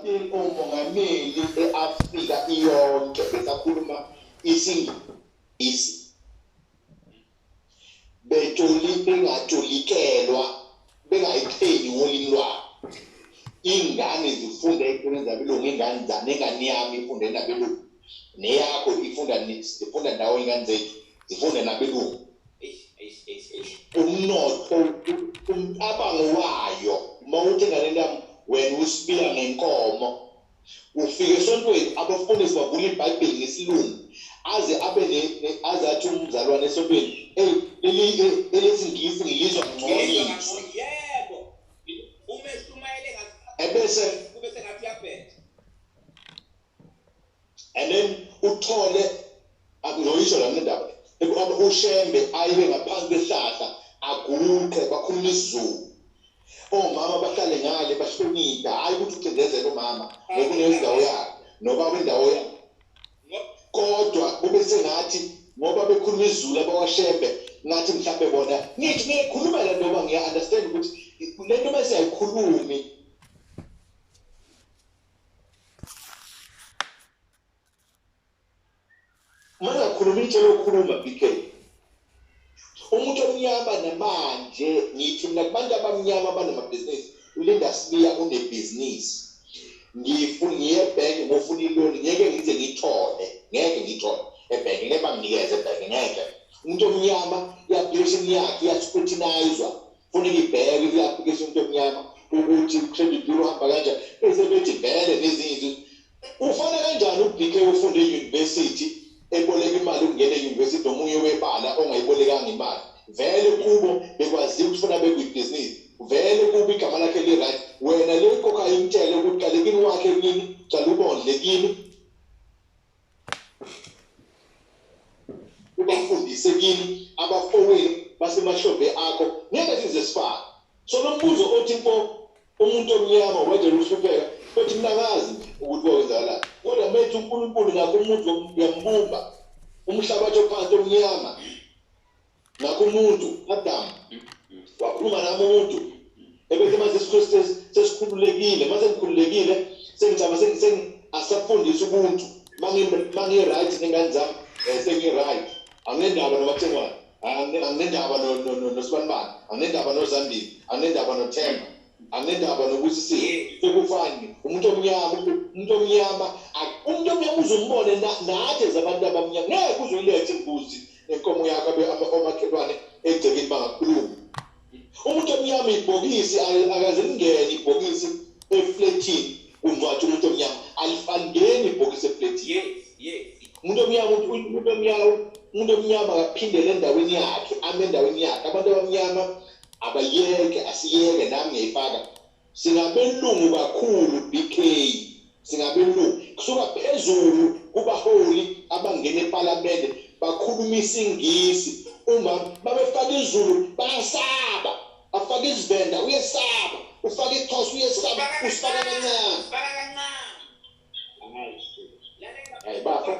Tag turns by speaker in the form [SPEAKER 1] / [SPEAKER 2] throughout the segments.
[SPEAKER 1] Still umongameli e-Afrika iyonke besakhuluma isiNgisi, betoli bengatolikelwa, bengayiqhenyi ngolimi lwabo. Ingane zifunda ey'koleni zabelungu, ingane zami, nengane yami ifunde nabelungu, neyakho ifunda, zifunda ndawonye, ingane zethu zifunda nabelungu. Umnotho, umcabango wayo, uma uthi enganeni yami wena usibiya ngenkomo, ufike esontweni abafundisi bavula iBhayibheli ngesilungu, aze abe aze athi umzalwane esontweni, hey, leli elesingisi ngilizwa ngcono.
[SPEAKER 2] Yebo, uma eshumayele
[SPEAKER 1] ebese
[SPEAKER 2] kube sengathi uyabhetha.
[SPEAKER 1] And then uthole ngizoyisho la ndaba, uShembe ayibe ngaphansi kwesihlahla aguqe, bakhuluma isiZulu, omama bahlale ngale bahloniphe, hhayi ukuthi ucindezele umama ngoba unendawo yakhe nobaba indawo yakhe, kodwa kube sengathi ngoba bekhuluma isiZulu abakwaShembe ngathi mhlambe bona, ngithi ngiyayikhuluma le nto ngoba ngiya-understand ukuthi le nto mase ayikhulumi. Uma ngakhuluma intshela okhuluma BK, umuntu omnyama namanje ngithi mina kubantu abamnyama abanamabhizinisi, uLinda Sibiya unebhizinisi, ngifuna ngiye ebhenki ngofuna iloni, ngeke ngize ngithole, ngeke ngithole ebhenki, ngeke banginikeze ebhenki, ngeke. Umuntu omnyama i-application yakhe iya-scrutinizwa, funeka ibheke i-application umuntu omnyama ukuthi credit bureau uhamba kanjani, bese bethi vele nezinye izinto. Ufana kanjani uBK ufunde e-university eboleka imali ukungena e-university nomunye webala ongayibolekanga imali? Vele kubo bekwaziwa ukuthi funa bekwibhizinisi, vele kubo igama lakhe li-right. Wena le ukhokhayo imtshele ukuthi qale kini wakhe kini, qale ubondle kini, ubafundise kini, abafowenu basemahlombe akho, ngeke size sifane. So lo mbuzo othi mfo umuntu omnyama wejele ukuhlupheka, futhi mina ngazi ukuthi kwenzakalani, kodwa methu uNkulunkulu ngakho umuntu uyambumba umhlabathi ophansi omnyama, ngakho umuntu Adam wakhuluma nami umuntu ebese mase sesikhululekile, mase ngikhululekile sengicaba asafundisa ubuntu, mangi right nengane zami, sengi right, anginendaba noMathengwane, anginendaba noSibanibani, anginendaba noZandile, anginendaba noThemba, anginendaba noBusisiwe, sekufani. Umuntu omnyama, umuntu omnyama, umuntu omnyama uzumbone nathi zabantu abamnyama, ngeke uzoyiletha imbuzi nenkomo yakho omakhelwane egcekeni bangakhulumi. Umuntu omnyama ibhokisi akaze lingene ibhokisi efletini, kungcwatshwa umuntu omnyama, alingeni ibhokisi efletini. Umuntu omnyama, umuntu omnyama, umuntu omnyama akaphindele endaweni yakhe, ame endaweni yakhe. Abantu abamnyama abayeke, asiyeke, nami ngiyayifaka. Singabelungu kakhulu BK, singabelungu kusuka phezulu kubaholi abangena eParliament bakhuluma isiNgisi, uma babefaka isiZulu bayasaba, afaka isiVenda uyesaba, ufaka isiXhosa uyesaba, usifaka kancane. Hayi bafo,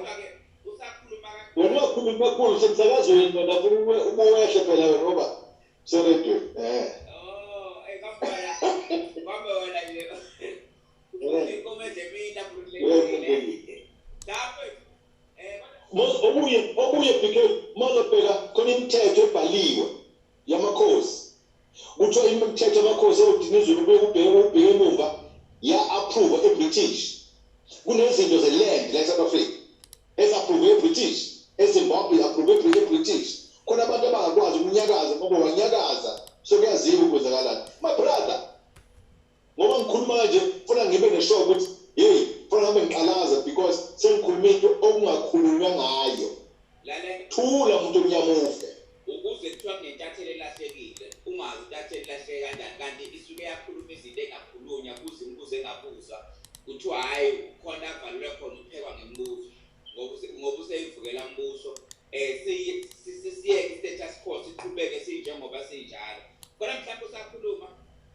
[SPEAKER 1] wena ungakhulumi kakhulu semsakazweni, wena funa ubuwehle phela wena ngoba seredweni.
[SPEAKER 2] Oh, eh kwambe wena nje inkomo edlemini akhululekile lapho.
[SPEAKER 1] Obuye BK, mawuzobheka khona imithetho ebhaliwe yamakhosi, kuthiwa imithetho yamakhosi eyoDinizulu ubheke emuva ya-approve eBritish. Kunezinto ze-land la e-South Africa ezi-approve eBritish, eZimbabwe approve eBritish. Khona abantu abangakwazi ukunyakaza ngoba wanyakaza sekuyaziwa ukwenzakalani. My brother, ngoba ngikhuluma kanje funa ngibe nesure ukuthi hey, funa ngihambe ngiqalaza because sengikhuluma into okungakhulunywa ngayo. Thula umuntu omnyama ufe.
[SPEAKER 2] Ukuze kuthiwa kunentatheli elahlekile, ungazi intatheli ilahleke kanjani, kanti isuke yakhuluma izinto engakhulunywa, kuze imibuzo engabuzwa, kuthiwa hhayi khona avalelwe khona uphekwa ngemibuzo ngoba useyivukela mbuso. Siyeke i-status quo siqhubeke sinjengoba sinjalo. Kodwa mhlawumbe usakhuluma,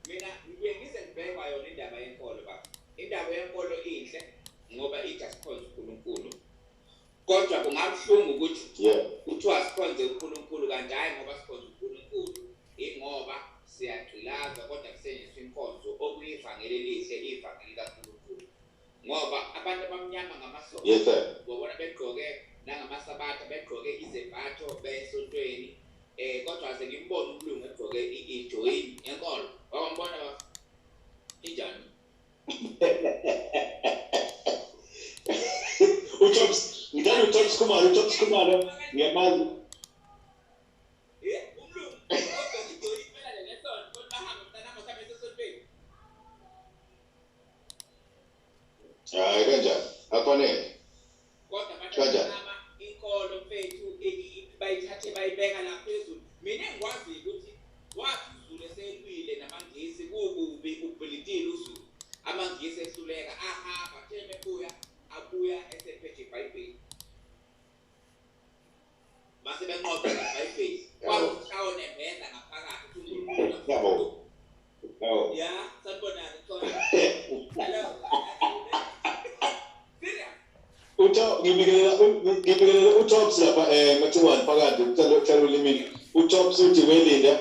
[SPEAKER 2] mina ngibuye ngize ngibhekwa yona indaba yenkolo baba. Indaba yenkolo inhle ngoba ithi asikhonze uNkulunkulu, kodwa kungabuhlungu ukuthi kuthiwa sikhonze uNkulunkulu kanti hhayi ngoba sikhonze uNkulunkulu, ingoba siyagqilaza, kodwa kusetshenziswa inkonzo okuyivangeli elihle, ivangeli likaNkulunkulu.
[SPEAKER 1] Yes sir.
[SPEAKER 2] Ubona begqoke nangamasabatha, begqoke izembatho besontweni, kodwa ase ngimbone umlungu egqoke ijoyini enkolo. Wawambona injani?
[SPEAKER 1] uTops, ngithanda uTops Khumalo, uTops Khumalo ngiyamazi.
[SPEAKER 2] Umlungu ogqoke ijoyini phela nje ngesonto, kodwa bahambe mntanami mhlawumbe esontweni.
[SPEAKER 1] Hayi, kanjani? Akufanele.
[SPEAKER 2] Kodwa abantu
[SPEAKER 1] Kanjani?
[SPEAKER 2] abamnyama inkolo mfethu bayithathe bayibeka la phezulu. Mina engikwaziyo ukuthi wathi uZulu eselwile namaNgisi, kukubi ubhilitile uZulu, amaNgisi ehluleka, ahamba, kuthe mebuya abuya esephethe iBhayibheli, mase benqoba ngeBhayibheli, kwakushawo nembeza ngaphakathi uthi uNkulunkulu.
[SPEAKER 1] Yabo. Yabo.
[SPEAKER 2] Ya, sanibonani khona. Hello, serious.
[SPEAKER 1] Utop, ngibikelela uTops lapha, Mathiwane, phakathi ucela ucela ulimini. uTops uthi, "Welinda,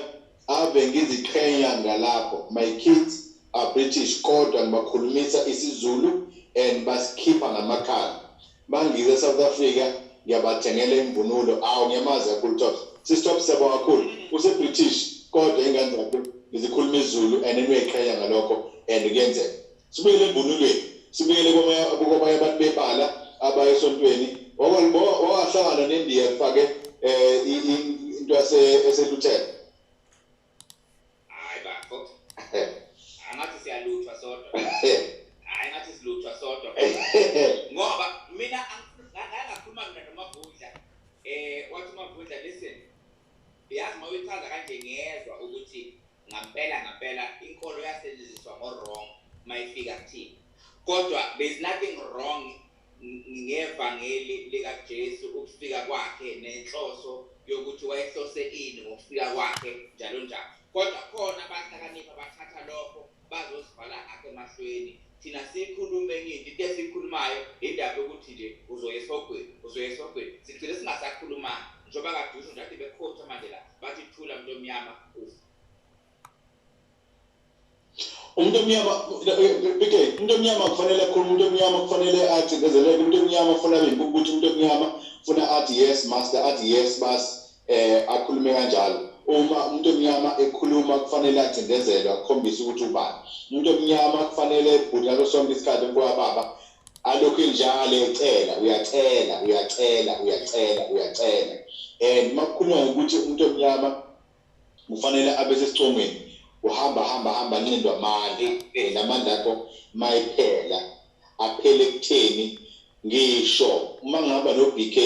[SPEAKER 1] ave ngiziqhenya ngalapho. My kids are British kodwa ngibakhulumisa isiZulu and basikhipha ngamakhala. Mangize South Africa ngiyabathengela imvunulo." Awu, ngiyamazi kakhulu Tops. Sis Tops, siyabonga kakhulu. Use British kodwa ingane zakhe ngizikhuluma isiZulu and uyayiqhenya ngalokho and kuyenzeka. Sibuyele emvunulweni. Sibuyele kwamanye abantu bebala abaye esontweni. Wahlangana neNdiya kufake into yase eseluthela.
[SPEAKER 2] Hayi bafo, angathi siyaluthwa sodwa. Hayi, ngathi siluthwa sodwa, ngoba mina ngakhuluma mina noMavundla, wathi uMavundla, "Listen, yazi uma uyichaza kanje ngiyezwa ukuthi ngampela ngampela inkolo yasetshenziswa ngo-wrong mayifika kuthina, kodwa there's nothing wrong ngevangeli likaJesu, ukufika kwakhe nenhloso yokuthi wayehlose ini ngokufika kwakhe, njalo njalo. Kodwa khona abahlakanipha bathatha lokho bazosivala ngakho emahlweni. Thina sikhulume enye into. Into esiyikhulumayo indaba yokuthi nje uzoya esihogweni, uzoya esihogweni, sigcine singasakhulumanga, njengoba kade usho nje, kade bekhotha manje la bathi thula muntu omnyama, ufa."
[SPEAKER 1] Umuntu omnyama, BK, umuntu omnyama kufanele akhulume, umuntu omnyama kufanele acindezeleke, umuntu omnyama kufanele abe impumputhe, umuntu omnyama kufuna athi, "Yes master," athi, "Yes boss," akhulume kanjalo. Uma umuntu omnyama ekhuluma kufanele acindezelwe, akhombise ukuthi ubani. Umuntu omnyama kufanele bhuti ngaso sonke isikhathi, mfoka baba, alokhu njalo ecela, uyacela, uyacela, uyacela, uyacela. And makukhulunywa ngokuthi umuntu omnyama kufanele abe sesicongweni, uhamba hamba hamba nqindwa amandla, and amandla akho mayiphela aphele kutheni? Ngisho uma ngihamba no BK,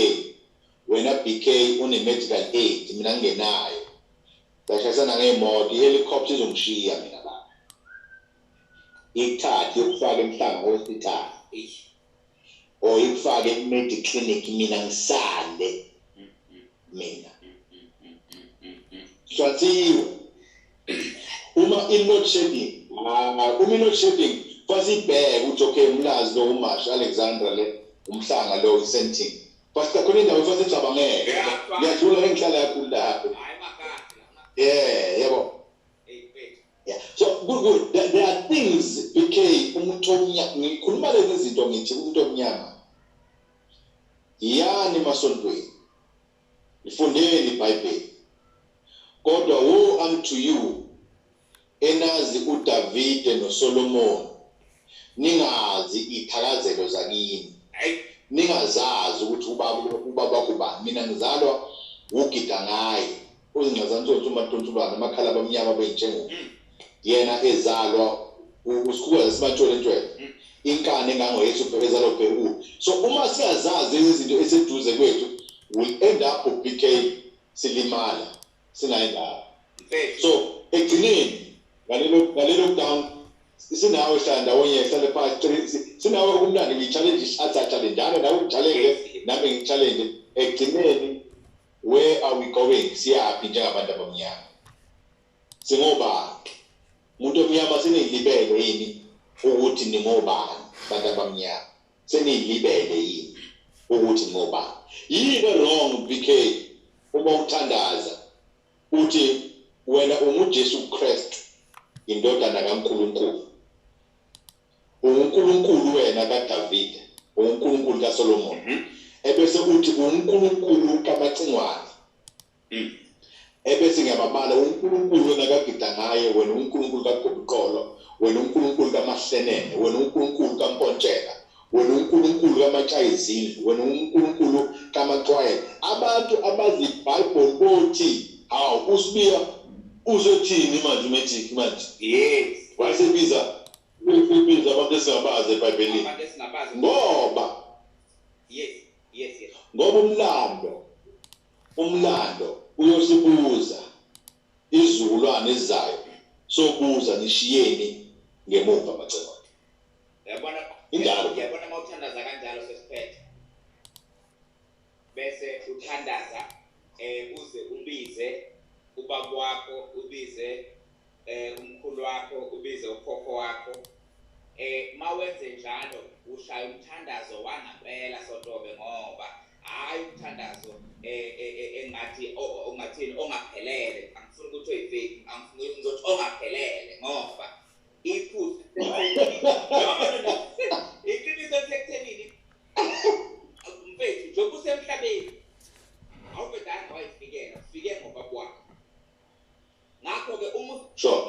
[SPEAKER 1] wena BK une medical aid, mina ngingenayo, sashayisana ngemoto, i-helicopter izongishiya mina baba, ikuthathe yokufaka eMhlanga Hospital or ikufake e-Mediclinic, mina ngisale mina hlathiwe. Uma i-load shedding, uma i-load shedding fasibheke ukuthi okay, uMlazi lo, uMashu, Alexandra le, uMhlanga lo, iSandton, basi khona indawo fasicabangeke ngiyadlula, ngihlala kakhulu lapho.
[SPEAKER 2] Hayi, makahle la.
[SPEAKER 1] Yeah, yabo.
[SPEAKER 2] Hey mfethu.
[SPEAKER 1] Yeah, so good, good. There are things, BK, umuntu omnyama, ngikhuluma lezi zinto, ngithi umuntu omnyama, yani emasontweni, lifundeni iBhayibheli, kodwa woe unto you enazi uDavide noSolomon, ningazi ithakazelo zakini.
[SPEAKER 2] Hayi.
[SPEAKER 1] Ningazazi ukuthi ubaba wakho ubani. Mina ngizalwa ugida ngaye uzingxazantsonso uMatonsulwane, amakhala abamnyama beyintshengubo, yena ezalwa usikhukazi simatshole ntshwele, inkani engangoYesu ezalwa ubhekulu. So uma singazazi lezi zinto eseduze kwethu, will end up, BK, silimala singayindawo.
[SPEAKER 2] Mfethu.
[SPEAKER 1] So ekugcineni ngale lockdown sinawe, hlala ndawonye, hlale phansi, sinawe okumnandi, ngiyi-challenge, athi challenge njalo, nawe ungi-challenge, nami ngi-challenge. Ekugcineni, where are we going? Siyaphi njengabantu abamnyama? Singobani? Umuntu omnyama, seniyilibele yini ukuthi ningobani? Bantu abamnyama, seniyilibele yini ukuthi ningobani? Yini wrong, BK, uma uthandaza uthi wena unguJesu Kristu, indodana kaNkuluNkulu, unguNkulunkulu wena kaDavid? uNkulunkulu kaSolomon, ebese uthi uNkulunkulu kaMacingwane, ebese ngiyababala uNkulunkulu wena kagida ngaye, wena uNkulunkulu kaGobiqolo, wena uNkulunkulu kaMahlenene, wena uNkulunkulu kaMpontshela, wena uNkulunkulu kaMatshayizindlu, wena uNkulunkulu kaMaxwayela. Abantu abazi iBhayibheli bothi hawu, uSibiya uzothini manje, umagic manje?
[SPEAKER 2] Yes.
[SPEAKER 1] Wayesebiza ubiza abantu esingabazi eBhayibhelini.
[SPEAKER 2] Abantu esingabazi.
[SPEAKER 1] Ngoba
[SPEAKER 2] Yes.
[SPEAKER 1] Ngoba umlando uyosibuza izizukulwane ezizayo, sobuza nishiyeni ngemuva, Macingwane.
[SPEAKER 2] Uyabona?
[SPEAKER 1] Injalo.
[SPEAKER 2] Uyabona, uma uthandaza kanjalo, sesiphethe, bese uthandaza uze ubize ubaba wakho, ubize umkhulu wakho, ubize ukhokho wakho. Mawenze njalo ushaya umthandazo wangampela, Sotobe, ngoba hayi umthandazo engathi ongathini, ongaphelele. Angifuni ukuthi oyifake, angifuni, ngizothi ongaphelele, ngoba iphutha, no, iqiniso lisekuthenini, mfethu, njengoba usemhlabeni awuvedanga wayifikela, ufike ngobaba wakho. Ngakho-ke uma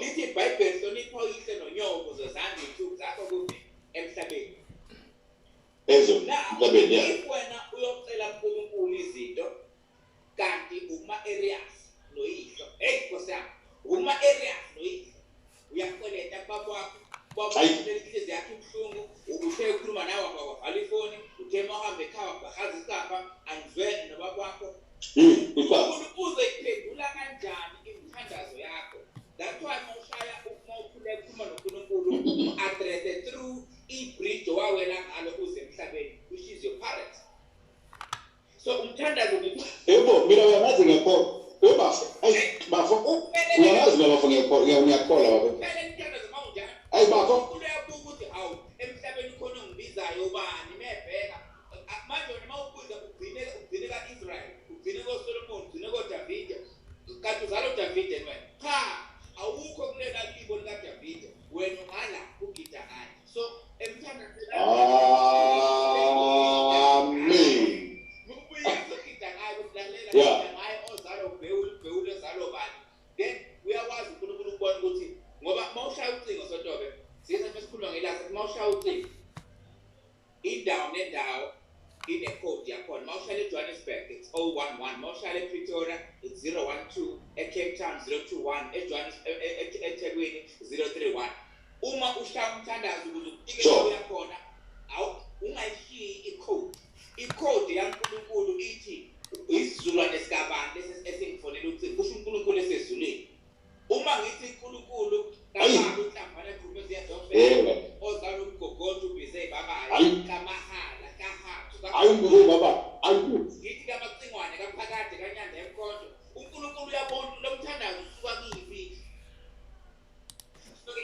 [SPEAKER 2] lithi iBhayibheli, hlonipha uyihlo nonyoko ukuze zande iy'nsuku zakho kuphi? Emhlabeni.
[SPEAKER 1] Ezweni.
[SPEAKER 2] Now,
[SPEAKER 1] Emhlabeni, yeah.
[SPEAKER 2] if wena uyocela kuNkulunkulu izinto kanti uma-areas noyihlo, hey nkosi yami, uma-areas noyihlo, uyakweleta kubaba wakho, baba
[SPEAKER 1] Ayi.
[SPEAKER 2] inhliziyo yakho ibuhlungu, uthe ukhuluma nawe wavala ifoni, uthe uma uhamba ekhaya wabhahaza isicabha, angizwene nobaba wakho.
[SPEAKER 1] Isicabha.
[SPEAKER 2] uNkulunkulu uzoyiphendula kanjani imithandazo yakho? That's why uma ushaya, uma ukhuleka, ukhuluma noNkulunkulu, u-address through i-bridge owawela ngalo uze emhlabeni, which is your parents. So umthandazo ngithi
[SPEAKER 1] Yebo, mina uyangazi ngiyakholwa. Yebo bafo, ayi bafo. Uyangazi mina bafo, ngiyakholwa, ngiyakholwa bafo.
[SPEAKER 2] Kumele umthandazo uma unjalo.
[SPEAKER 1] Ayi bafo.
[SPEAKER 2] uNkulunkulu uyabuka ukuthi hawu, emhlabeni khona ongibizayo ubani, mebheka manje wena uma ubuza ugcine ka-Israel, ugcine koSolomon, ugcine koDavide, kanti uzala uDavide wena? Cha, awukho kulela libo likaDavide, wena ungala ugida ngayo. So emthandazweni
[SPEAKER 1] Amen.
[SPEAKER 2] ugida ngayo, ukulalela ugida ngayo ozalwa uBhewuli, uBhewuli ozalwa bani, then uyakwazi uNkulunkulu ukubona ukuthi, ngoba uma ushaya ucingo, Sotobe, sike sathi masikhuluma ngelasa, uma ushaya ucingo indawo nendawo ine-code yakhona. Uma ushayela eJohannesburg it's 011, uma ushayela ePretoria it's 012, eCape Town 021, eThekwini 031. Uma ushaya umthandazo ukuze ufike la uyakhona, ungayishiyi i-code. I-code yaNkulunkulu ithi isizukulwane sikabani lesi esingifonela ucingo, kusho uNkulunkulu esezulwini. Uma ngithi uNkulunkulu kababa uNhlambana Gqumezi yadofela, ozalwa umgogodo ubize babayo, kamahala kahathu,
[SPEAKER 1] Hayi umbize baba. Ayi.
[SPEAKER 2] Ngithi kaMacingwane kaPhakade kaNyanda emkhonto, uNkulunkulu uyabona lo mthandazo usuka kiphi.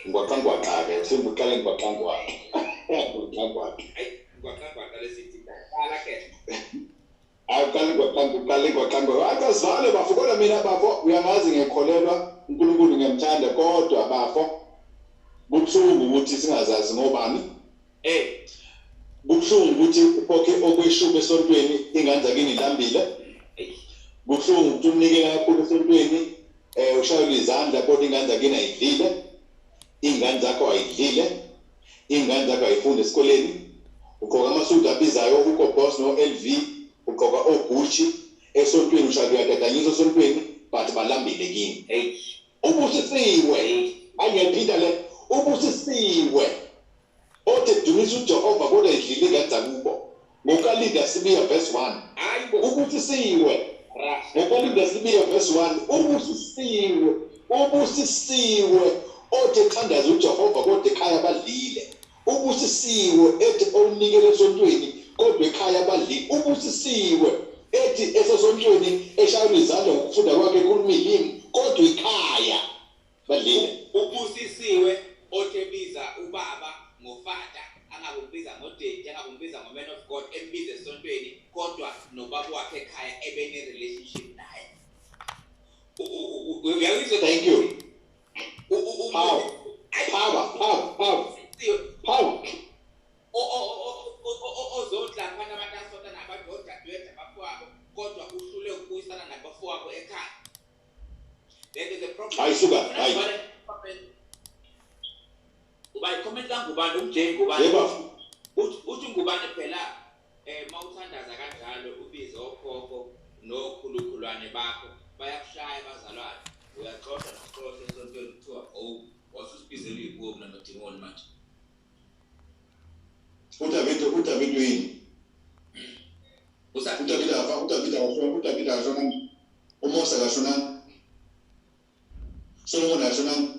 [SPEAKER 1] Ngwaqangwaqa ke, sengiqale ngwaqangwaqa. Ngwaqangwaqa.
[SPEAKER 2] Hayi, ngwaqangwaqa lesithi qala ke.
[SPEAKER 1] Awuqale ngwaqangwaqa, uqale ngwaqangwaqa. Hayi kasivale bafo, kodwa mina bafo uyangazi ngiyakholelwa uNkulunkulu, ngiyamthanda, kodwa bafo kubuhlungu ukuthi singazazi ngobani. Kubuhlungu ukuthi ukhokhe okweshumi esontweni, ingane zakini ilambile. Kubuhlungu ukuthi umnikele kakhulu esontweni, ushayelwe izandla, kodwa ingane zakini ayidlile, ingane zakho ayidlile, ingane zakho ayifundi esikoleni. Ugqoka amasudu abizayo, Hugo Boss no LV, ugqoka oGucci esontweni, ushayelwe, uyatatanyiswa esontweni, but balambile kini. Ubusisiwe, angiyaphinda le, ubusisiwe othi dumisa uJehova kodwa idlile ingane zakubo, ngokaLinda Sibiya verse 1.
[SPEAKER 2] Hayibo.
[SPEAKER 1] Ubusisiwe ngokaLinda Sibiya verse 1. Ubusisiwe, ubusisiwe othi ethandaza uJehova kodwa ekhaya badlile. Ubusisiwe ethi onikele esontweni kodwa ekhaya badlile. Ubusisiwe ethi esesontweni eshayelwa izandla ngokufunda kwakhe, ekhuluma ilimi, kodwa ekhaya badlile.
[SPEAKER 2] Ubusisiwe othi ebiza ubaba ngofata, angakumbiza ngodaddy, angakumbiza ngo-man of God, embiza esontweni, kodwa nobaba wakhe ekhaya ebene-relationship naye. Uyayizwa?
[SPEAKER 1] Thank you. Power, power, power, power, power. Hayi suka, hayi.
[SPEAKER 2] Uba i-comment kaNgubane, uMJ Ngubane.
[SPEAKER 1] Yebo.
[SPEAKER 2] Uthi Ngubane phela mawuthandaza kanjalo ubize okhokho nokhulukhulwane bakho, bayakushaya abazalwane, uyaxoshwa nokuxoshwa esontweni, kuthiwa oh, wasusibizela iy'buko namadimoni manje.
[SPEAKER 1] uDavid uyini? uDavid afa, uDavid akashona, uDavid akashonanga, uMose akashonanga, Solomon akashonanga,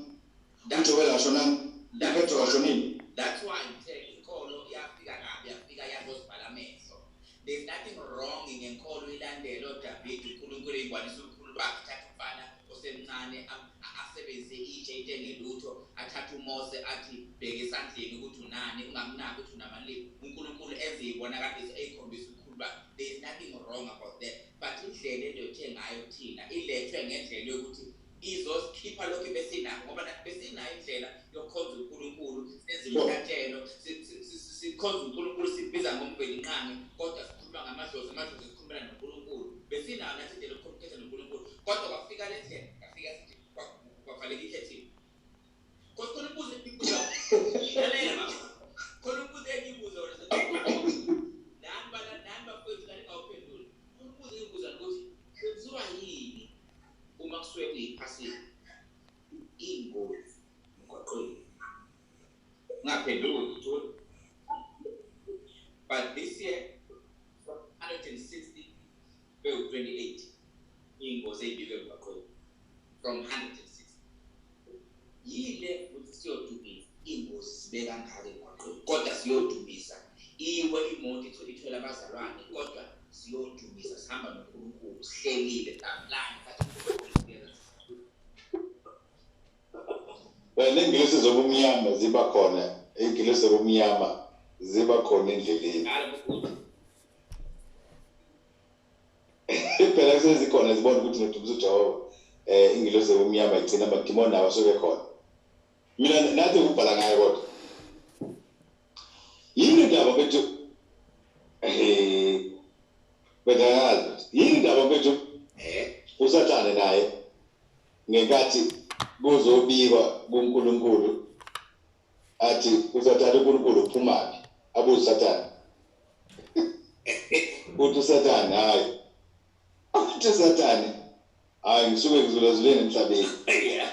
[SPEAKER 1] uJoel akashonanga, uPetro akashonile.
[SPEAKER 2] That's why ngithe inkolo yafika kabi, yafika yazozibhala amehlo. There's nothing wrong ngenkolo ilandele oDavid, uNkulunkulu eyingwanisa ubukhulu bakhe, thatha umfana osemncane asebenzise itshe into engelutho, athathe uMose athi bheke esandleni ukuthi unani, ungamnaki ukuthi unamalimi, uNkulunkulu enze iy'bonakaliso ey'khombisa ubukhulu bakhe. There is nothing wrong about that, but indlela elethwe ngayo thina, ilethwe ngendlela yokuthi izosikhipha lokhu besinakho, ngoba nathi besinayo indlela yokukhonza uNkulunkulu, senze imihlatshelo, sikhonza uNkulunkulu, sibiza ngoMvelinqangi, kodwa sikhuluma ngamadlozi, amadlozi sikhulumela noNkulunkulu. Besinayo nathi indlela yoku-communicate noNkulunkulu, kodwa kwafika le ndlela, kwafika sithi kwavaleka ikhethini. Kodwa khona umbuzo engibuza, lalela baba, khona umbuzo engibuza wona, nani bana, nani bafowethu, nani ngawuphenduli. Khona umbuzo engibuza ukuthi kwenziwa yini uma kusuke kuyiphasika iy'ngozi emgwaqweni? Ungaphenduli, Thuli. But this year, 160 bewu-28 iy'ngozi ey'bikwe emgwaqweni, from 160. Yile ukuthi siyodumisa iy'ngozi zibe kangaka emgwaqweni, kodwa siyodumisa iwe imoto ithwele abazalwane, kodwa siyodumisa sihamba noNkulunkulu, sihlelile, saplana, sathi uNkulunkulu.
[SPEAKER 1] Well, iy'ngilosi zobumnyama ziba khona, iy'ngilosi zobumnyama ziba khona endleleni.
[SPEAKER 2] Ngalo ukuthi
[SPEAKER 1] Phela kusezikhona, zibona ukuthi nodumisa uJehova, ingilosi zobumnyama igcina amadimoni nawo asuke khona. Mina nathi ukubhala ngayo, kodwa yini indaba bethu, bengazi yini indaba bethu? USathane naye ngenkathi kuzobikwa kuNkulunkulu, athi uSathane, uNkulunkulu uphumaphi? Abuze uSathane, uthi uSathane hayi, uthi uSathane hayi, ngisuke ngizulazuleni emhlabeni.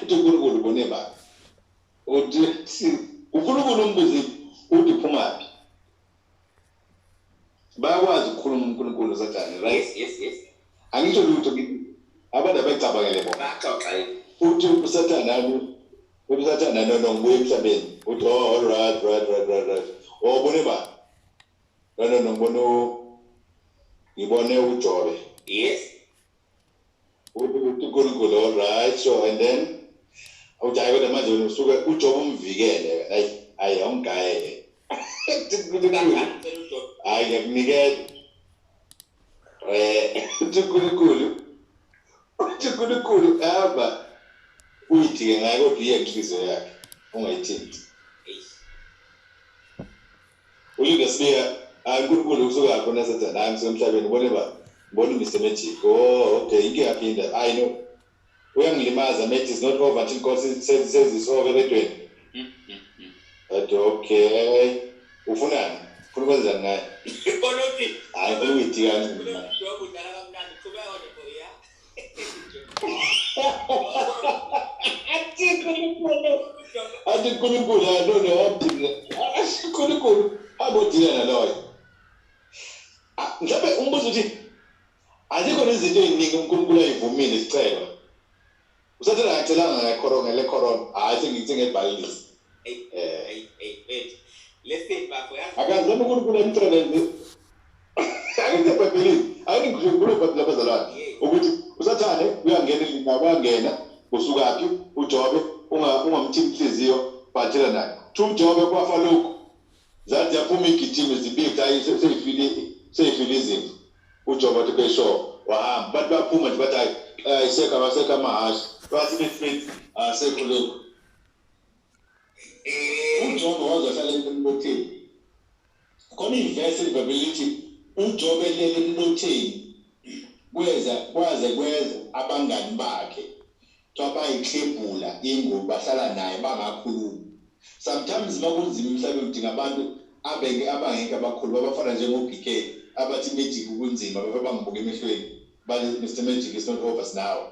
[SPEAKER 1] Uthi uNkulunkulu ubone bani? Uthi uNkulunkulu umbuzile, uthi phumaphi? Bayakwazi ukukhuluma uNkulunkulu noSathane, right?
[SPEAKER 2] Yes.
[SPEAKER 1] Angisho lutho kithi, abantu abayicabangele bona.
[SPEAKER 2] Baxoxa.
[SPEAKER 1] Uthi uSathane hayi, uthi uSathane, no, ngibuye emhlabeni. Uthi, oh, all right, right, oh, ubone ba? No, ngibone ngibone uJobe. Uthi uNkulunkulu, all right, sure, and then uthi hayi, kodwa manje wena usuke uJobe umvikele, hayi hayi, awungigaye. Uthi uNkulunkulu,
[SPEAKER 2] Kanjani ngicela uJobe?
[SPEAKER 1] Hayi, ngiyakunikela. Uthi uNkulunkulu hamba uyidike ngayo, kodwa iye inhliziyo yakhe ungayithinti.
[SPEAKER 2] Eish.
[SPEAKER 1] Ulinda sibika, hayi, uNkulunkulu kusuka khona sathane, hayi, ngisemhlabeni, ubone ba? Ngibona uMr Magic. Oh, okay, inkinga yakhe indaba, hayi, no, uyangilimaza. Mate is not over until God says it's over ebedweni. Athi okay, ufunani? Ufuna ukwenzani ngaye?
[SPEAKER 2] Olothi
[SPEAKER 1] Hayi, ngifuna ukuyidika kancane.
[SPEAKER 2] Jobe udlala kamnandi, qhubeka nje boy, ya.
[SPEAKER 1] Athi uNkulunkulu, athi uNkulunkulu, hayi, no, wamdika. Athi uNkulunkulu abodila naloyo. Ah, mhlawumbe umbuzo uthi azikho izinto ey'ningi uNkulunkulu ayivumile isicelwa. Usathane akacelanga ngekhorona, ngele corona, hhayi, sengithi ngebhalisi.
[SPEAKER 2] Hey, hey, hey, wait. Listen bafo, yazi.
[SPEAKER 1] Akazami uNkulunkulu amcele nje, akithi ebhayibhelini, ake ngikhulume ibhayibheli abazalwane, ukuthi uSathane uyangena endlini, wangena, usukaphi uJobe? Ungamthinti inhliziyo, bhathela naye. Kuthiwa uJobe kwafa lokhu, zathi yaphuma igijimi zibika, hayi, seyifile, seyifile izimvu. UJobe wathi besho, wahamba, bathi baphuma nje, bathi hayi, ayisekho, abasekho amahhashi, bathi bethi asekho lokhu. UJobe wazohlala emlotheni. Khona ivesi elibhayibheli lithi uJobe lele emlotheni, kweza kwaze kweza abangani bakhe. Kuthiwa bayiklebhula ingubo, bahlala naye bangakhulumi. Sometimes makunzima emhlabeni udinga abantu abeke abangeke abakhulu, abafana njengo-BK, abathi magic kunzima, babe bangibuka emehlweni bathi Mr Magic is not over now.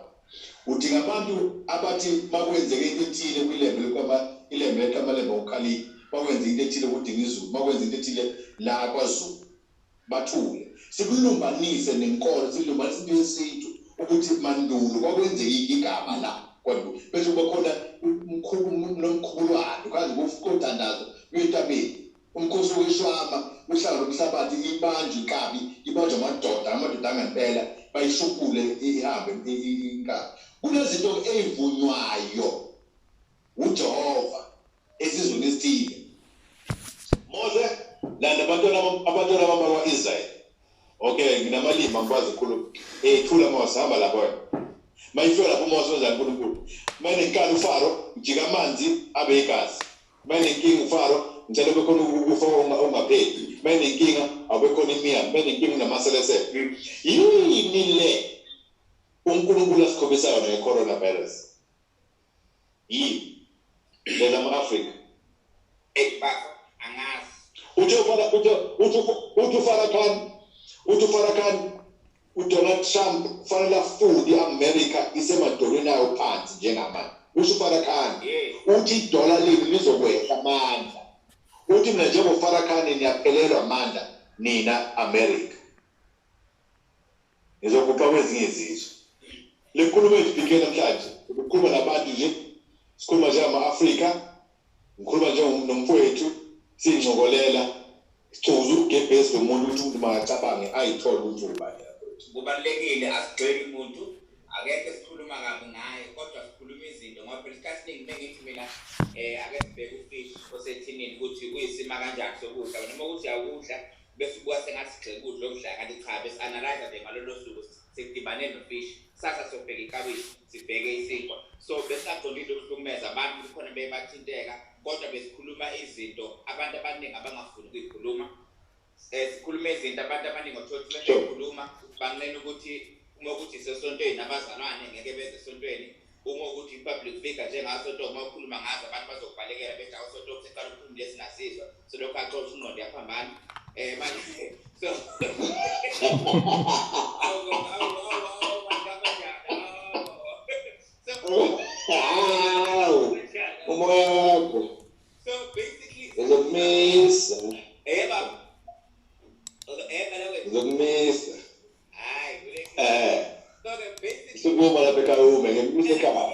[SPEAKER 1] Udinga abantu abathi makwenzeke into ethile kwilembe lekwama, ilembe leqamalembe ngokukhalipha, makwenze into ethile kudinga izulu, makwenze into ethile la kwaZulu, bathule. Sikulumbanise nenkolo, silumbanise into yesintu, ukuthi mandulo kwakwenzeka igama la kwandulo, bese kuba khona nomkhubulwane kanje kothandazo kuyentabeni, umkhosi weshwama, uhlanga lomhlabathi, ibanjwe inkabi, ibanjwe amadoda, amadoda angempela, bayishupule ihambe inkabi. Kunezinto ezivunywayo uJehova esizweni esithile. Mose landa abantwana bakwa-Israyeli. Okay, nginamalimi angikwazi ukukhuluma. Thula Mose, hamba lapho wena. Mayifika lapho uMose wenzani uNkulunkulu? Mayinenkani uFaro, jika amanzi abe igazi. Mayinenkinga uFaro, ngicela kube khona ukufa ongapheli. Mayinenkinga awube khona imiyane, mayinenkinga unamaselesele. Yini le uNkulunkulu asikhombisa yona nge-coronavirus? Yini? Leza ama-Afrika.
[SPEAKER 2] Eyi bafo, angazi.
[SPEAKER 1] Uthi uFarrakhan, uthi uFarrakhan, uDonald Trump kufanele afunde i-America isemadolweni ayo phansi njengamanje. Usho uFarrakhan. Uthi idola lenu lizokwehla amandla. Uthi mina njengoFarrakhan niyaphelelwa amandla nina America. Nizoguqa kwezinye izizwe. Le nkulumo ethu BK namhlanje, ukukhuluma nabantu nje, sikhuluma njengama-Afrika, ngikhuluma njengonomfowethu, siyincokolela, sicuza ugebhezi lomuntu ukuthi umuntu makacabange ayithole ukuthi ubani.
[SPEAKER 2] Kubalulekile, asigxeki umuntu, akekho esikhuluma kabi ngaye, kodwa sikhuluma izinto ngoba phela isikhathi esiningi mengithi mina ake sibheke ufish osethinini ukuthi uyisima kanjani sokudla, noma ukuthi uyawudla bese ubuka sengathi sigxeka ukudla okudlayo, kanti cha, besi-analyze nje ngalolo suku sidibane nofish, sasa sobheka iklabishi, sibheke isinkwa. So besingaqondile ukuhlukumeza abantu, kukhona bebathinteka, kodwa besikhuluma izinto abantu abaningi abangafuni ukuyikhuluma. Sikhuluma izinto abantu abaningi othola ukuthi bekhuluma banqena ukuthi uma ukuthi isesontweni abazalwane ngeke beze esontweni, uma ukuthi i-public figure njengasonto uma ukhuluma ngazo abantu bazokubalekela bethi awusonto useqala ukukhuluma lesingasizwa, so lokho axosha ingqondo yaphambana. Manje so
[SPEAKER 1] umoya wakho.
[SPEAKER 2] So basically
[SPEAKER 1] ngizokumisa.
[SPEAKER 2] Baba.
[SPEAKER 1] Ngizokumisa.
[SPEAKER 2] Hayi, so basically
[SPEAKER 1] sukuma lapha ekhaya ume ngimisa ekhaya.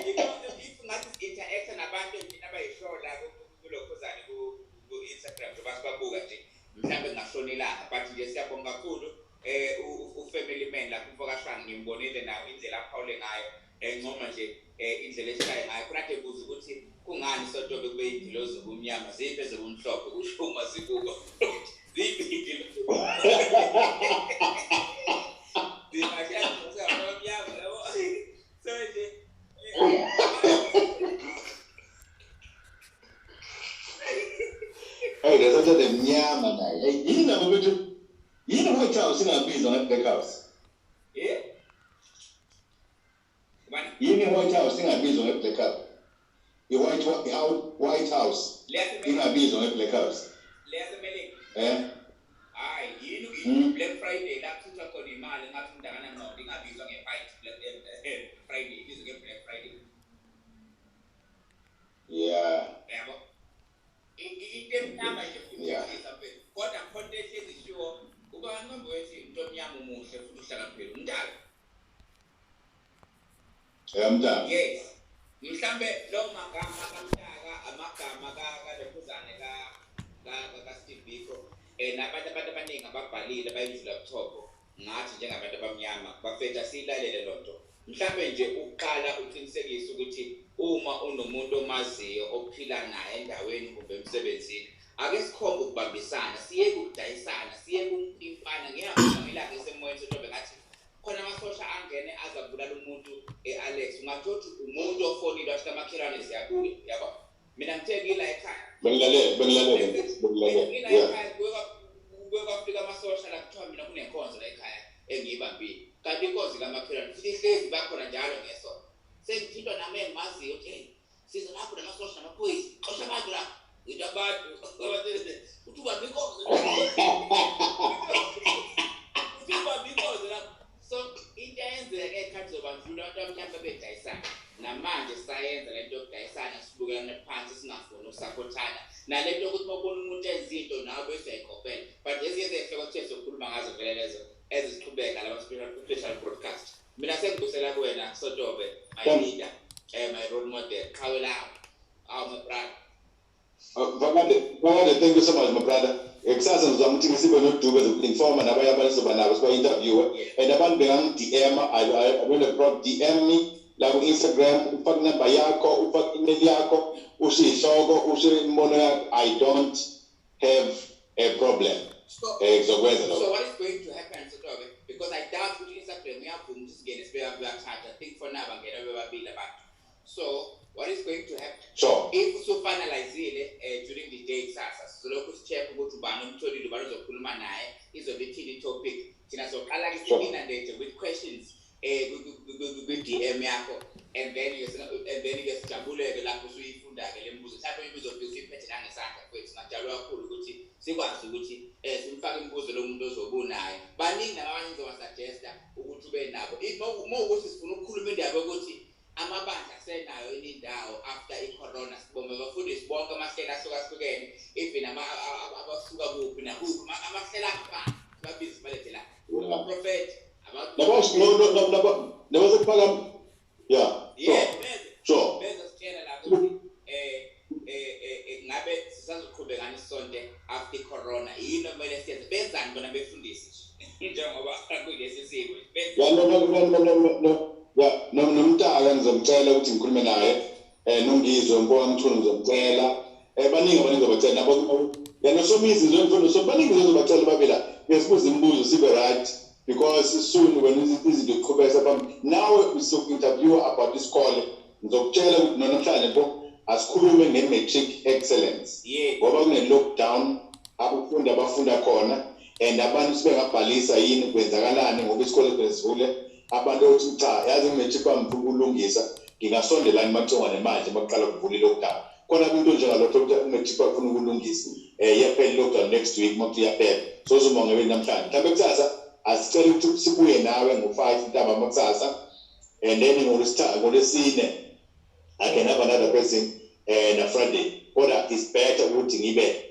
[SPEAKER 2] You know, if ngathi interact nabantu mina abayishola kulokhuzane ku Instagram njengoba sibabuka nje, mhlawumbe ngashona ilanga, but nje siyabonga kakhulu u-family man lapho umfokashana ngimbonile nawo indlela aphawule ngayo, encoma nje indlela eshaye ngayo. Khona kade buza ukuthi kungani sotobe kube ingilozi zobumnyama, ziphi ezobumhlophe, kusho uma zibuka ziphi ingilozi zimnyama yabo. So nje
[SPEAKER 1] Hey, lesathane mnyama naye. Hey, yini nabo bethu? Yini White House ingabizwa nge-Black House? Yini White House ingabizwa nge-Black House? I-White White House ingabizwa nge-Black House.
[SPEAKER 2] Leyasemelika. Hayi, yini Black Friday la kuthuthwa khona imali ngathi umuntu akanangqondo ingabizwa nge-White Black Friday, ibizwe nge-Black Friday.
[SPEAKER 1] Yeah.
[SPEAKER 2] Yabo. Into emnyama nje futhi mfethu. Kodwa khona into ehlezi ishiwo uba kaNqambo wethi into omnyama umuhle futhi uhlakaniphile. Umntaka.
[SPEAKER 1] Mntaka.
[SPEAKER 2] Yes. Mhlambe lo magama kaMntaka, amagama kaLekhuzane ka Steve Biko, nabantu abantu abaningi ababhalile bayindlula buchopho ngathi njengabantu abamnyama bafetha siyilalele lonto. Mhlambe nje uqala uqinisekise ukuthi uma unomuntu omaziyo ophila naye endaweni kumbe emsebenzini, ake sikhombe ukubambisana, siyeke ukudayisana, siyeke ukumpana. Ngiyabona ilanga esemoyeni sotobe ngathi khona amasosha angene azabulala umuntu e-Alex, ungathola umuntu ofonile wathi amakhelwane ziyabuya, yabo. Mina ngithe ngila ekhaya.
[SPEAKER 1] Bengilalele.
[SPEAKER 2] Ngila ekhaya kuye kwafika amasosha la kuthiwa mina kunenkonzo la ekhaya engiyibambile. Kanti inkonzo kamakhelwane futhi ihlezi bakhona njalo ngesonto. Sengithintwa nami engimaziyo ukuthi hey, siza lapho namasosha namaphoyisa, xosha abantu la. Ngithi abantu uthi ubambe inkonzo. Uthi ubambe inkonzo lapho. So into eyenzeka ngey'khathi zobandlululo, abantu abamnyama bedayisana. Namanje sayenza lento yokudayisana, sibukelane phansi, singafuni ukusaphothana. Nalento yokuthi uma ubona umuntu enza into nawe bese uyayikopela. But ezinye zey'hloko kuthe sokhuluma ngazo vele lezo eziziqhubeka lama special broadcast. Mina sengibusela kuwena Sotobe, my leader, my role model, qhawe lami. Awu my brother.
[SPEAKER 1] Vakade, Vakade, thank you so much, my brother. Kusasa ngizama ukuthi sibe noDube zoku-informa nabanye abantu sizoba nabo siba-interviewe and abantu bengangi-DM. I don't have problem, DM me la ku-Instagram, ufake inamba yakho, ufake email yakho, usho ihloko, usho imibono yakho. I don't have a problem.
[SPEAKER 2] So
[SPEAKER 1] Ngizokwenza lokho.
[SPEAKER 2] So what is going to happen, Sotobe? Because I doubt ukuthi Instagram uyavuma ukuthi singene sibe bathatha. I think for now bangena bebabili abantu. So what is going to happen?
[SPEAKER 1] Sure.
[SPEAKER 2] If usufinalizile during the day kusasa, sizolokhu si-check ukuthi ubani umtholile, ubani uzokhuluma naye, izobe ithini i-topic. Thina soqala ke si-inundate with questions kwi-DM yakho, and then ke sijabuleke lapho usuyifunda-ke le mibuzo. Mhlawumbe imibuzo ufike usuyiphethe nangesandla mfethu. Singajabula kakhulu ukuthi sikwazi ukuthi simfake imibuzo lo muntu ozobe unaye. Baningi nabanye ngizobasuggesta ukuthi ube nabo. If uma ukuthi sifuna ukukhuluma indaba yokuthi amabandla asenayo indawo after i-corona, sibonge abafundisi bonke amahlelo ahlukahlukene, even abasuka kuphi nakuphi, amahlelo angafani sibabize sibalethe la. Abaprofethi.
[SPEAKER 1] No, nabasekuphakama, yeah.
[SPEAKER 2] Yeah.
[SPEAKER 1] Sure.
[SPEAKER 2] Beze sitshela lapho ukuthi ngabe sisazoqhubeka nisonte after i-corona, yini okumele siyenze, benzani bona befundisi njengoba kulesi simo.
[SPEAKER 1] Yeah, no. Yeah, no, nomntaka ngizomcela ukuthi ngikhulume naye. Nongizwe Mpoka Mthunu ngizomcela. Baningi abantu ngizobacela nabo. Yeah, noSomizi nje ngifuna, so baningi ngizobacela babe la. Ngesibuza imibuzo sibe right, because soon when izinto ziqhubeka phambili nawe uzoku-interview about isikole, ngizokutshela ukuthi namhlanje mpo asikhulume nge-matric excellence. Ngoba kune-lockdown, abafundi abafunda khona and abantu sebengabhalisa yini, kwenzakalani ngoba isikole sivule, abantu othi cha, yazi i-matric wami ngifuna ukulungisa, ngingasondelani macingwane manje makuqala kuvula i-lockdown. Khona into njengalokho ukuthi u-matric wakho ufuna ukulungisa, iyaphela i-lockdown next week, makuthi iyaphela, so uzoma ngebe namhlanje, mhlawumbe kusasa asicela ukuthi sibuye nawe ngo-5 ntambama kusasa, and then ngolwesine I can have another person na Friday, kodwa it's better ukuthi ngibe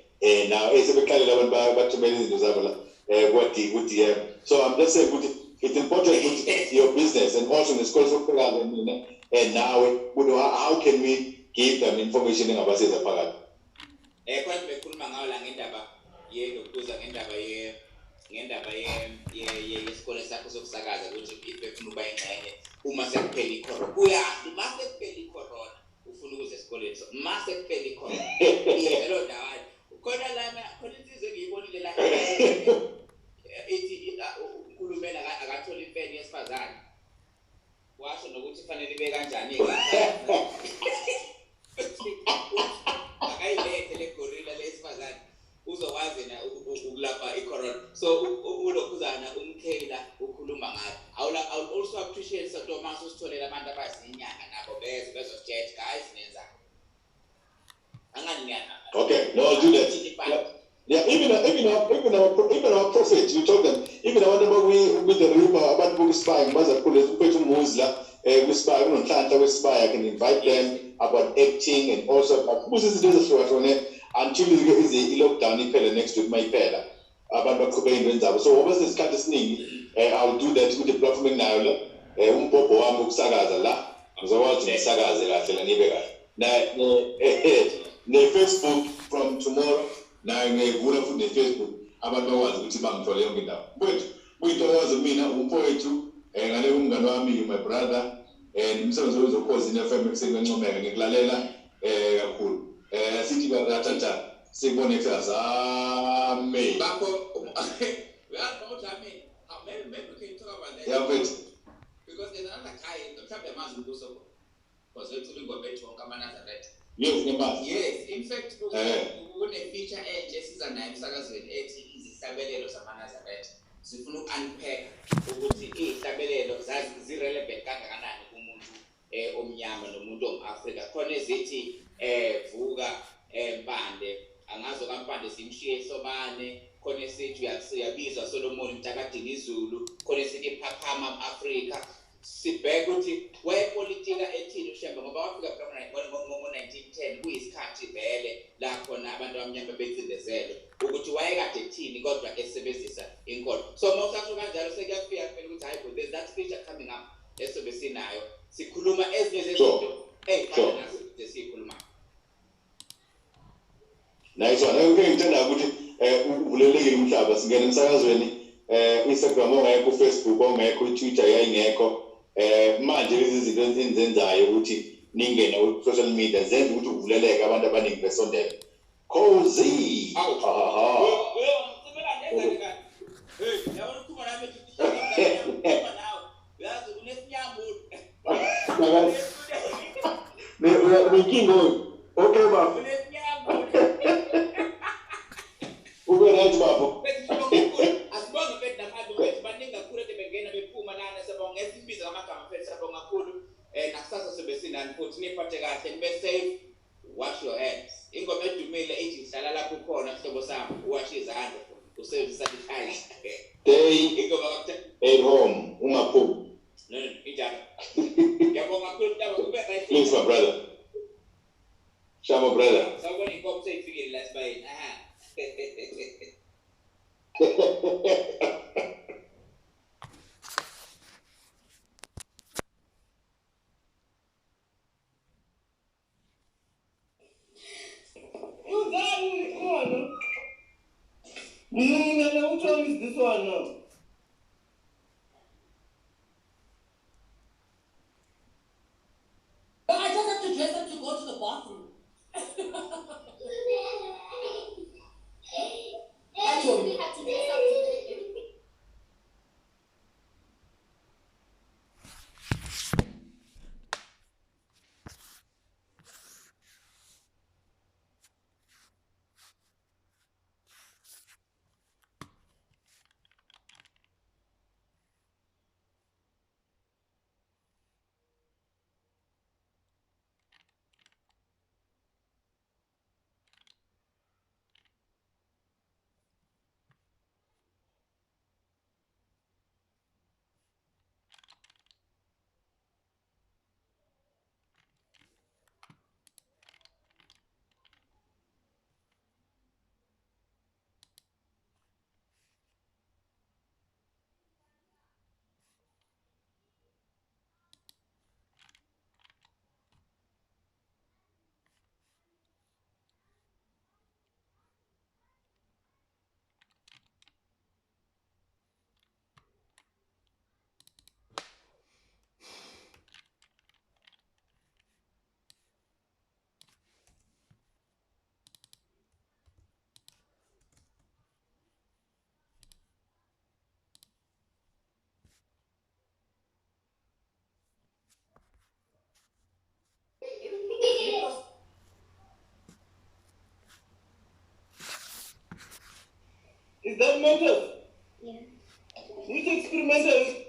[SPEAKER 1] now esebeqalile abantu bathumela izinto zabo la ku-DM. So I'm just saying ukuthi it's important ukuthi your business and also nesikole sokuphekaza mina and nawe ukuthi how can we give them information engabasiza phakathi.
[SPEAKER 2] Khona bekhuluma ngayo la ngendaba yelokuza, ngendaba ye ngendaba ye ye yesikole sakho sokusakaza, ukuthi if befuna ukuba ingxenye uma sekuphela i-corona, uyazi uma sekuphela i-corona ufuna ukuza esikoleni, so uma sekuphela i-corona leyo ndawana khona lana khona insizwa engiyibonile la ithi uhulumeni akathole impeni yesifazane, washo nokuthi fanele ibe kanjani, akayilethe le gorilla lesifazane uzokwazi na ukulapha i-corona. So ulokhuzana umkhela ukhuluma ngayo. I would also appreciate so mase usitholele abantu abazinyanga nabo beze bezositshela, guys, nenza angani ngiyana.
[SPEAKER 1] Okay, no, I'll do that. Yeah, even our prophets, we told them, even abantu with the rumor abantu bokusibaya, ngibaza kakhulu uphethe umuzi la kwisibaya, kunonhlanhla wesibaya. I can invite them about acting and also about kubuza izinto ezahlukahlukene until ize i-lockdown iphele next week. Mayiphela abantu baqhubeka ey'ntweni zabo, so ngoba sinesikhathi esiningi, I'll do that with the platform enginayo la, umbhobho wami wokusakaza la, ngizokwazi ukuthi ngisakaze kahle la, nibe kahle na ne-Facebook from tomorrow nayo ngiyayivula futhi ne-Facebook, abantu bakwazi ukuthi bangithole yonke indawo. Mfowethu, kuyintokozo kumina, umfowethu ngale umngane wami, you my brother, and umsebenzi wezoKhozi FM ekuseni kwencomeka, ngikulalela kakhulu. Sithi bathatha sikubone kusasa, amen.
[SPEAKER 2] Bakho uyazi ukuthi amen. Maybe we can talk about that.
[SPEAKER 1] Yeah, mfethu.
[SPEAKER 2] Because there's another guy, mhlawumbe amazi umbuso, because wethula ingoma ethi wonke amaNazaretha.
[SPEAKER 1] Yes, ngiyamazi.
[SPEAKER 2] Yes, in fact kune feature entsha esiza nayo emsakazweni ethi izihlabelelo zamaNazaretha. Sifuna uku-unpack ukuthi iy'hlabelelo zi-relevant kangakanani kumuntu omnyama nomuntu ongum-Afrika. Khona ezithi vuka Mpande, angazo kaMpande simshiye ehlobane, khona esithi uyabizwa Solomon mntakadini izulu, khona esithi phaphama Afrika. Sibheke ukuthi wayepolitika ethini uShembe, ngoba wafika ngo-1910 kuyisikhathi vele la khona abantu abamnyama becindezelwe, ukuthi wayekade ethini kodwa esebenzisa inkolo. So uma usasho kanjalo sekuyafika phela ukuthi hayi bo, there's that feature coming up esobe sinayo, sikhuluma ezinye zezinto ey'fana nazo esiyikhulumayo.
[SPEAKER 1] Nice one. Okay, ngithanda ukuthi uvulelekile umhlaba, singena emsakazweni, Instagram ongekho, Facebook ongekho, Twitter yayingekho. Manje lezi zinto enizenzayo ukuthi ningene ku social media zenza ukuthi uvuleleke, abantu abaningi besondele. Cozy. Ha ha ha. Nenkinga. Okay baba. Ube right baba.
[SPEAKER 2] Asibonge mfethu namanje mfethu, baningi kakhulu ade bengena bephuma lana, siyabonga ngesimbizo ngamagama mfethu, siyabonga kakhulu. Nakusasa sobe sinani futhi, niphathe kahle, nibe safe, wash your hands. Ingoma edumile ithi hlala lapho ukhona sihlobo sami, uwashe izandla, usebenzisa sanitizer.
[SPEAKER 1] Stay at home, ungaphumi.
[SPEAKER 2] No, injalo. Ngiyabonga kakhulu mntaba, kube right.
[SPEAKER 1] Please my brother. Shama brother.
[SPEAKER 2] Sawubona inkomo seyifikile la sibayeni. Aha.
[SPEAKER 3] Which one is this one now?
[SPEAKER 4] But I just have to dress up to go to the bathroom.
[SPEAKER 5] I literally have to dress up to the
[SPEAKER 3] Is that mental?
[SPEAKER 5] Yeah.
[SPEAKER 3] Which experiment are you?